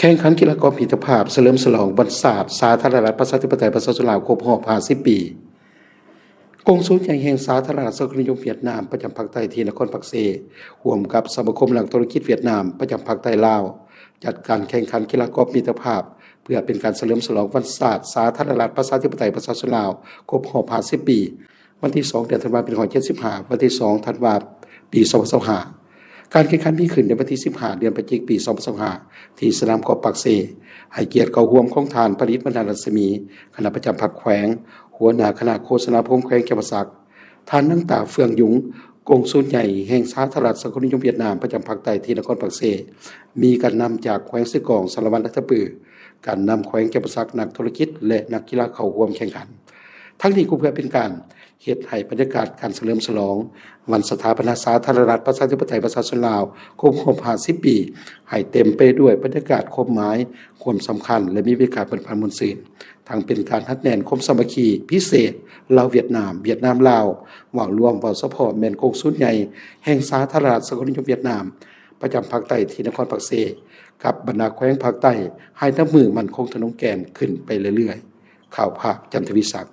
ແຂ່ງຂັນກິລາກອບມິດຕະພາບ ສະເຫຼີມສະຫຼອງວັນຊາດສາທາລະນະລັດ ປະຊາທິປະໄຕ ປະຊາຊົນລາວ ຄົບຮອບ ຫ້າສິບ ປີ. ກົງສູນໃຫຍ່ແຫ່ງສາທາລະນະລັດ ສາທາລະນະລັດ ສົງຄະນິຍົມຫວຽດນາມ ປະຈຳພາກໃຕ້ທີ່ນະຄອນປາກເຊ ຮ່ວມກັບສະມາຄົມນັກທຸລະກິດຫວຽດນາມ ປະຈຳພາກໃຕ້ລາວ ຈັດການແຂ່ງຂັນກິລາກອບມິດຕະພາບ ເພື່ອເປັນການສະເຫຼີມສະຫຼອງວັນຊາດສາທາລະນະລັດ ປະຊາທິປະໄຕ ປະຊາຊົນລາວ ຄົບຮອບ ຫ້າສິບ ປີ. ວັນທີສອງ ເດືອນທັນວາ ປີໜຶ່ງພັນເກົ້າຮ້ອຍເຈັດສິບຫ້າ ວັນທີສອງ ທັນວາ ປີສອງພັນຊາວຫ້າ. ການແຂ່ງຂັນມີຂຶ້ນໃນວັນທີສິບຫ້າ ເດືອນພະຈິກ ປີສອງພັນຊາວຫ້າ ທີ່ສະໜາມກອບປາກເຊ. ໃຫ້ກຽດເຂົ້າຮ່ວມຂອງທ່ານ ຜະລິດ ບັນດາລັດສະໝີ ຄະນະປະຈຳພັກແຂວງ, ຫົວໜ້າຄະນະໂຄສະນາຄົມແຂວງຈຳປາສັກ, ທ່ານ ນາງຕາ ເຟືອງຍຸງ ກົງສູນໃຫຍ່ແຫ່ງສາທາລະນະລັດ ສັງຄົມນິຍົມຫວຽດນາມ ປະຈຳພາກໃຕ້ທີ່ນະຄອນປາກເຊ, ມີການນຳຈາກແຂວງເຊກອງ, ສາລະວັນ, ລັດຕະປື, ການນຳແຂວງຈຳປາສັກ, ນັກທຸລະກິດ ແລະ ນັກກິລາເຂົ້າຮ່ວມແຂ່ງຂັນ. ທັງນີ້ກໍເພື່ອເປັນການເຮັດໃຫ້ບັນຍາກາດການສະເຫຼີມສະຫຼອງວັນສະຖາປະນາສາທາລະນະລັດ ປະຊາທິປະໄຕ ປະຊາຊົນລາວ ຄົບຮອບ ຫ້າສິບ ປີ ໃຫ້ເຕັມໄປດ້ວຍບັນຍາກາດຄວາມໝາຍ, ຄວາມສຳຄັນ ແລະ ມີບັນຍາກາດເປີດປານມ່ວນຊື່ນ. ທັງເປັນການຮັດແໜ້ນຄວາມສາມັກຄີພິເສດລາວ-ຫວຽດນາມ, ຫວຽດນາມ-ລາວ, ເວົ້າລວມ, ເວົ້າສະເພາະແມ່ນກົງສູນໃຫຍ່ແຫ່ງສາທາລະນະລັດ ສັງຄົມນິຍົມຫວຽດນາມ ປະຈຳພາກໃຕ້ທີ່ນະຄອນປາກເຊ ກັບບັນດາແຂວງພາກໃຕ້ ໃຫ້ນັບມື້ໝັ້ນຄົງທະນົງແກ່ນຂຶ້ນໄປເລື້ອຍໆ. ຂ່າວພາກ ຈັນທະວິສັກ.